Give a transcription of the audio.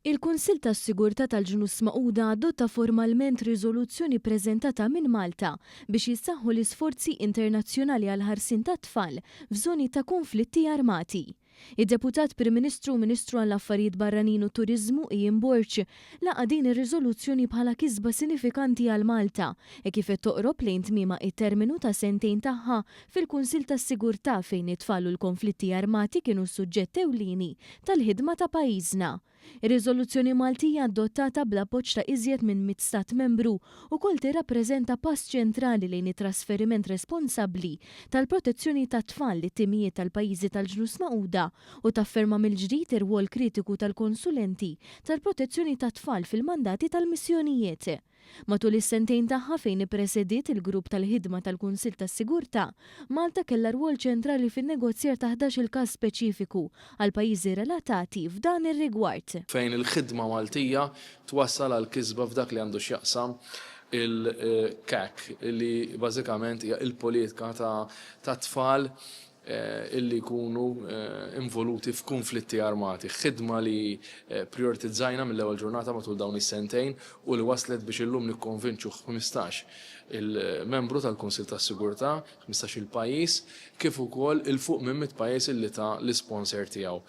Il-Kunsill tas-Sigurtà tal-Ġnus Magħquda adotta formalment riżoluzzjoni preżentata minn Malta biex jissaħħu l-isforzi internazzjonali għall-ħarsien tat-tfal f'żoni ta' kunflitti armati. Id-Deputat Prim Ministru u Ministru għall-Affarijiet Barranin u Turiżmu Ian Borg laqa' din ir-riżoluzzjoni bħala kisba sinifikanti għal Malta hekk kif qed toqrob lejn tmiemha it-terminu ta' sentejn tagħha fil-Kunsill tas-Sigurtà fejn it-tfal u l-konflitti armati kienu s-suġġett ewlieni tal-ħidma ta' pajjiżna. Ir-riżoluzzjoni Maltija adottata bl-appoġġ ta' iżjed minn 100 stat membru ukoll tirrappreżenta pass ċentrali lejn it-trasferiment responsabbli tal-protezzjoni tat-tfal lit-timijiet tal-pajjiżi tal-Ġnus Magħquda u tafferma mill-ġdid ir-rwol kritiku tal-konsulenti tal-protezzjoni tat-tfal fil-mandati tal-missjonijiet. Matul is-sentejn tagħha fejn ippresediet il-Grupp tal-Ħidma tal-Kunsill tas-Sigurtà, Malta kellha rwol ċentrali fin-negozjar ta' 11-il każ speċifiku għall-pajjiżi relatati f'dan ir-rigward. Fejn il-ħidma Maltija twassal għal kisba f'dak li għandu x'jaqsam il-CAC, li bażikament hija il-politika ta' tfal illi jkunu involuti f'kunflitti armati. Ħidma li prijoritizzajna mill-ewwel ġurnata matul dawn is-sentejn u li waslet biex illum nikkonvinċu 15 il-membru tal-Kunsill tas-Sigurtà, 15 il-pajjiż, kif ukoll 'il fuq minn 100 pajjiż illi ta l-isponsor tiegħu.